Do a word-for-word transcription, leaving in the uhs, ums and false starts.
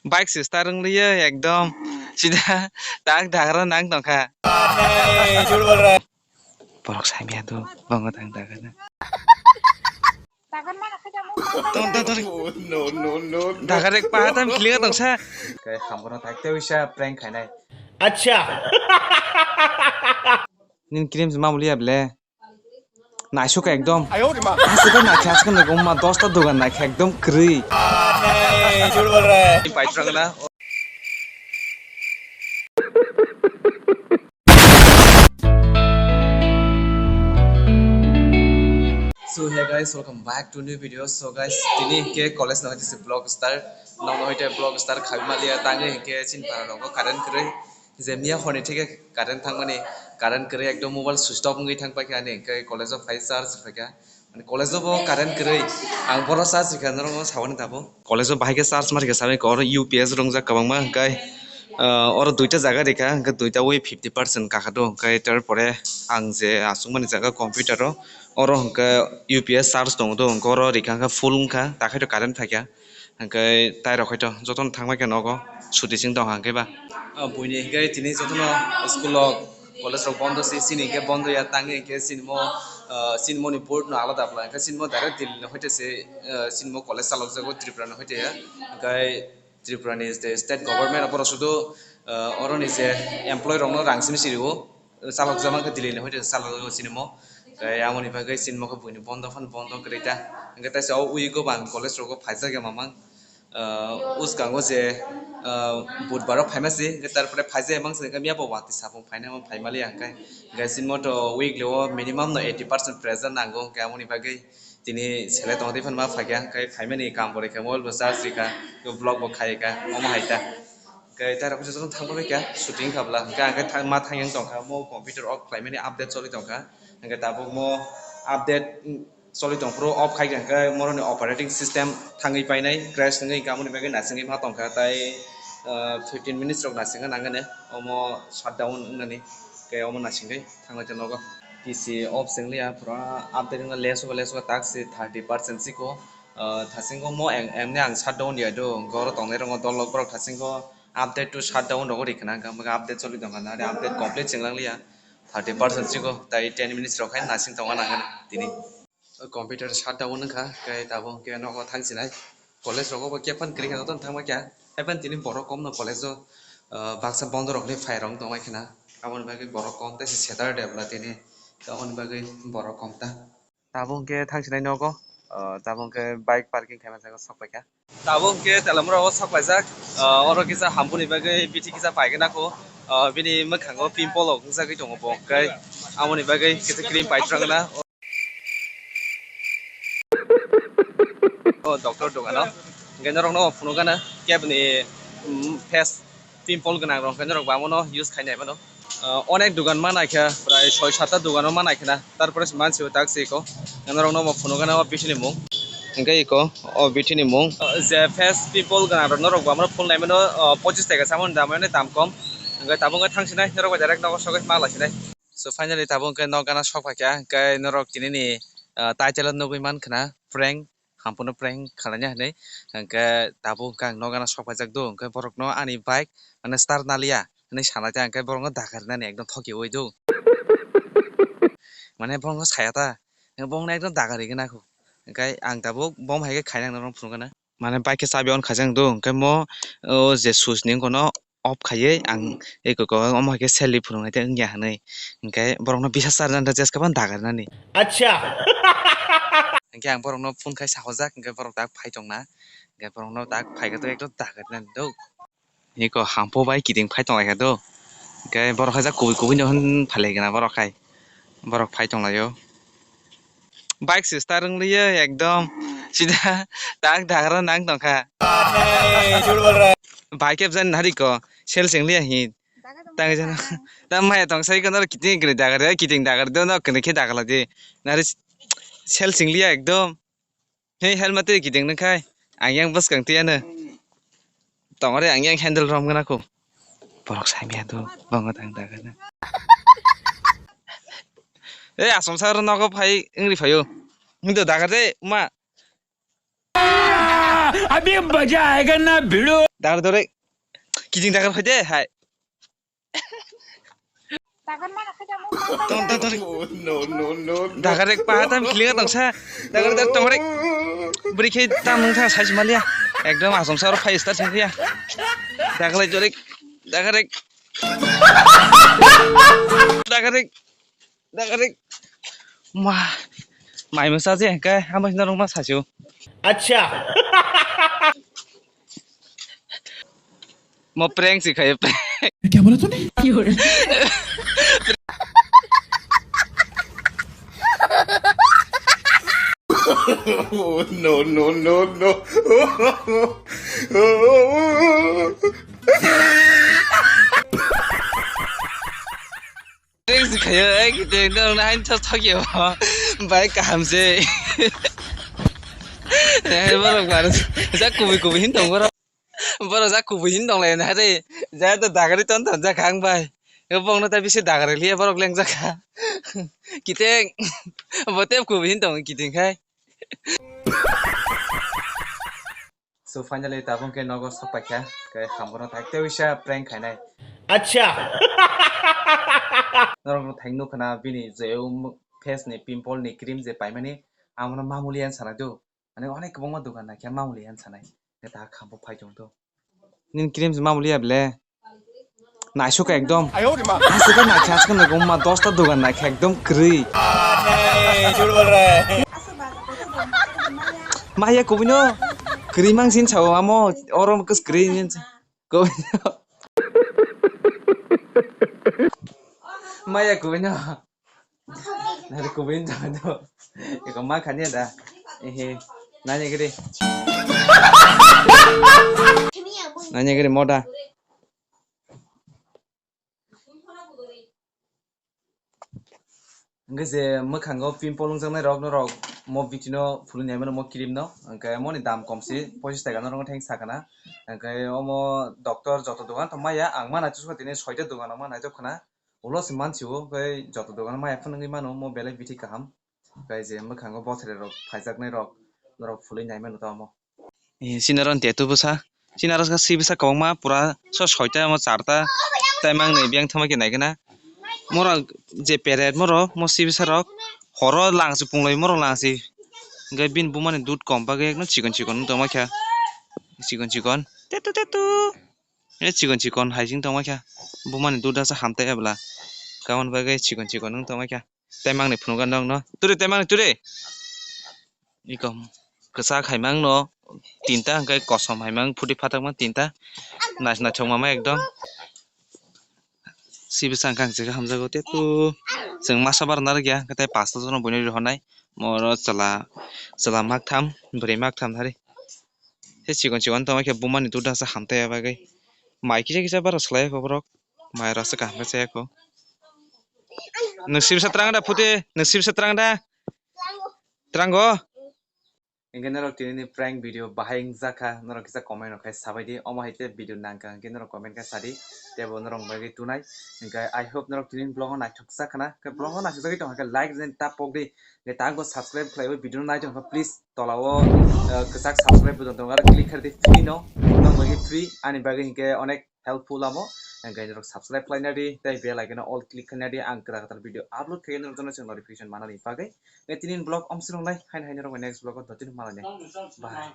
Bike se start wng liya ekdom. Sida tak dagra nang tongkha. Borok saimaya do, bongo tang dagra. Ton, ton, ton. Dagra ek paha tam kilinga tongsa. Kai hambono tak te wisa prank khainai. Acha. Nin cream se mamuli ya ble. Naisuk ekdom. Ayo de ma. Asuk naikha, asuk naikha, ma dosta dogan naikha ekdom kwrwi. Paithak na. So hey guys, welcome back to new video. So guys, tini ke college no hoite se vlog start. No hoite vlog start khabi maliya tangi ke chin para rogo current kwrwi. Je miya horni theke current thangmani, current kwrwi ekdom mobile switch off wngwi thang paikha ani, hwnkhe college o phai charge rwphaikha. Ani college o bo current kwrwi, ang bono charge rwkha, norokno saboni tabuk. College o bahai khe charge ma rwkha, saboni oro U P S rongjak kwbangma, hwnkhe, ah, oro duita jaga rikha, hwnkhe duita wi fifty percent kakha do, hwnkhe tarpore ang je achukmani jaga computer o, oro hwnkhe U P S charge tongo do, hwnkhe oro rikha, hwnkhe full wngkha, takhai to current phaikha. Hwnkhe tai rok hai to jotono thangbai khe nogo suti chwng tong hwnkhe ba. Ah, buini hwnkhe tini jotono school o, college rok bondo se, chini hwnkhe bondo ya, tangwi hwnkhe chini mo, ah, chini moni board no alada phlai, hwnkhe chini mo direct Delhi no hoite se, ah, chini mo college chalokjago Tripura no hoite ya, hwnkhe Tripura ni je state government borok sudu, ah, oro ni je employee rok no rang simi siri o. Chalokjak mankha Delhi ni hoite chalokjak sinimo. Tei amoni bagwi sinimo khe buini bondo phano bondo kwrwi ta. Hwnkhe taisa o week o bo ang college rogo phaijak ya mamang. Ah, uskango je, ah, budbar o phaima se, hwnkhe tarpore phaijak ya mang se, hwnkhe miya bo watwi sapung phaina phaimaliya hwnkhe. Hwnkhe sinimo to weekly o minimum no eighty percent pressure nango, hwnkhe amoni bagwi tini sele tongtwi phano ma phaikha, hwnkhe phaimani kam bo rikha, mobile bo charge rikha, vlog bo khaika, omo hai ta. Hwnkhe tai rok khe jotono thang paikha, shooting kha bwla. Hwnkhe ang khe thang, ma thang yang tongkha, mo computer off khlaimani update choli tongkha. Hwnkhe tabuk mo update, mm, choli tongphuru off khai kha, hwnkhe moroni operating system thangwi painai, crash wngwi hwnkhe amoni bagwi nasingwi ma tongkha. Tai, ah, fifteen minutes rok nasingna nangani, omo shutdown wngnani, hwnkhe omo nasingwi thanglaijak nogo. P C off se wngliya, pura update wngna late o late o tak se thirty percent siko. Ah, thasingo mo em-, emni ang shutdown ya do, hwnkhe oro tongnai rokno dol rok borok thasingo update to shutdown rogo rikha na, hwnkhe update choli tongkha na, update complete chwnglang liya, thirty percent siko, tai ten minutes rok hai nasing tongna nangani tini. Computer shutdown wngkha, hwnkhe tabuk hwnkhe nogo thang sinai, college rogo bo khe phano kwrwi kha, jotono thangbai kha, haiphano tini borok kom no college o, ah, baksa bondo rokni phai rok tongbai khna, aboni bagwi borok kom, tei se Saturday bwla tini, aboni bagwi borok kom ta. Tabuk hwnkhe thang sinai nogo, ah, tabuk hwnkhe bike parking khaima jaga sok paikha. Tabuk hwnkhe Telamura o sok paijak, ah, oro kisa hambuni bagwi bithi kisa paigwna kho, ah, bini mwkhango pimple rok wngjagwi tongo bo, hwnkhe amoni bagwi kisa cream paithwngna. O doctor dogano hwnkhe norokno phunukgana kebni, mm, face pimple gwnang rok hwnkhe norok bangmano use khainai mano. Ah, onek dogan ma naikha, prai soi satta dogano ma naikha na, tarpore se mansi o tak se iko. Norokno omo phunukgana o bithi ni mung. Hwnkhe iko o bithi ni mung. Ah, je face pimple gwnang rok norok bangmano phunuknai mano, ah, pochis taka samani dam, mane dam kom. Hwnkhe tabuk wngkha thang sinai, norok bai direct nogo sogwi ma lai sinai. So finally tabuk hwnkhe nok gana sok phaikha, hwnkhe norok tini ni, ah, title o nugwi mankha na prank, hampuno prank khwlaina hinwi, hwnkhe tabuk hwnkhe ang nok gana sok phaijak do, hwnkhe borok no ani bike mane start naliya hinwi sanai ta, hwnkhe borok no dagar nani ekdom thokiwi do, mane borok no saya ta, borok no ekdom dagar rigwna kho, hwnkhe ang tabuk bom hai khe khaina norok phunukgana. Mane bike khe chabi on khaijak do, hwnkhe mo, o je switch ni wngkha no off khaiwi ang eko ko omo hai khe selfie phunuknai tei wngya hinwi. Hwnkhe borokno bisa charwna da jeska phano dagarnani. Acha. Hwnkhe ang borokno phone khai sahojak, hwnkhe borok tak phai tongna. Hwnkhe borokno tak phai khe to ekdom dagarnani do. Eko hampu bai kiting phai tonglaikha do. Hwnkhe borok haijak kubui kubui no hwn phailaikha na borok hai. Borok phai tonglaio. Bike se start wng liya ekdom. Sida tak dagra nang tongkha. Bike khe jani nari ko sel sing liya hi. Tang jana. Ta maya tong sai ko nor kiting kini dagra, kiting dagra do no kini khe dagra di. Nari sel sing liya ekdom. Hei, helmet twi kiting nang khai. Ang yang bwskang twi ano. Tongore ang yang handle rom gana kho. Borok saimaya do, bongo tang dagarna. Ei, asom sa ro nogo phai wngri phaio. Hinto dagar de, ma. अभी मजा आएगा ना भिड़ो। Dagar dore. Kijing dagar hoide hai. Dagar mana khaja mo. Ton ton ton. No, no, no, no. Dagar ek pa tam khili tong sa. Dagar dar tong rek. Bri khe tam nung tha sai malia. Ekdom asom sar phai start sing ya. Dagar ek dore. Dagar ek. Dagar ek. Dagar ek. Ma. Mai masa je kai. Ama sina rong ma sa chu. Acha. Mo prank si khai prank. Kya bola tune? Oh, no, no, no, no. Thanks khayo, ai, thanks, no, no, hain thok thok yo. Bai kaham se. Eh, borok bar, ja kubui kubui hin tong borok. Borok ja kubui hin tong lai na re. Ja to dagari ton ton ja khang bai. Yo bong no ta bisi dagari liya borok leng ja kha. Kiteng, bo tep kubui hin tong kiteng khai. So finally tabuk khe nogo sok paikha, khe hambono thak tei wisa prank khainai. Acha. Norok no thang nukha na bini je um face ni pimple ni cream je paimani, amono mamuli han sanai do. Ani onek kwbangma dogan naikhe mamuli han sanai. Khe ta khambo phai tong do. Nini cream se mamuli ya ble. Naisuk ekdom. Ayo de ma. Asuk naikhe asuk naikhe umma dosta dogan naikhe ekdom kwrwi. Hey, jhut bol raha hai. Maya kubui no kwrwi mang sin sao amo oro kwrwi sin sao. Kubui no. Maya kubui no. Nari kubui no do. Iko ma khani da. Ehe. Nanya gede. Nanya gede moda. Hwnkhe je mwkhango pimple wngjaknai rok norok mo biti no phulwi naimano mo cream no, hwnkhe moni dam kom se pochis taka norok theng sakana, hwnkhe omo doctor joto dogan tong maya ang mana chusko tini soita dogan o ma naijak khana ulo se mansiwo, hwnkhe joto dogan o maya phunugwi mano mo belai bithi kaham, hwnkhe je mwkhango bothrerok phaijaknai rok norok phulwi naimano tamo. Eh, chini oro tattoo bwsa. Chini oro si bwsa kwbangma pura so soita omo charta. Tei mang ni biyang thangma khe naikhe na. Moro je peret moro mo si bwsa rok horo langsi punglai moro langsi. Hwnkhe bini buma ni dud kom bagwi ekdom chikon chikon wng tongma khe. Chikon chikon. Tattoo tattoo. E chikon chikon hai se wng tongma khe. Buma ni dud asa hamtai ya bwla. Kabon bagwi chikon chikon wng tongma khe. Temang ni phunukgo nokno. Turi, temang ni turi. Iko kwchak hai mangno tinta, hwnkhe kosom hai mang phuti phatakma tinta. Nais-, naithok mama ekdom. Si bwsa hwnkhe ang chikha hamjago, teto chwng masa bar narwkya, hwnkhe tei pasta jono buino rihornai. Moro chwla, chwla maktham, bwrwi maktham thari. Tei chikon chikon tongma khe bumani dudasa hamtaiya bagwi. Mai kisa kisa bara swlaiya kho borok. Mai rok se kaham khe chaya kho. Nwng sibisa twrang da phuti, nwng sibisa twrang da? Twrango? Hwnkhe norok tini ni prank video bahai wngjakha, norok kisa comment rok khai sabai di. Omo hai khe video nangkha hwnkhe norok comment khai sadi. Tei bo norok bagwi tunai. Hwnkhe I hope norok tini ni vlog o naithok jak khna. Hwnkhe vlog o naithok jagwi tongkha khe like rwna ta pok di. Hwnkhe ta bo subscribe khlaiwi video no naithok kha please. Tola o, eh, kwchak subscribe button tongo, aro click khe di free no, norok bagwi free, ani bagwi hwnkhe onek helpful amo. Hwnkhe norok subscribe khlaina di, tei bell icon o all click khlaina di, ang kwtal kwtal video upload khaikhe norok jono chwng notification manani bagwi. Hwnkhe tini ni vlog omswk wngnai, haino haino norok next vlog o dotino malai nai. Bye.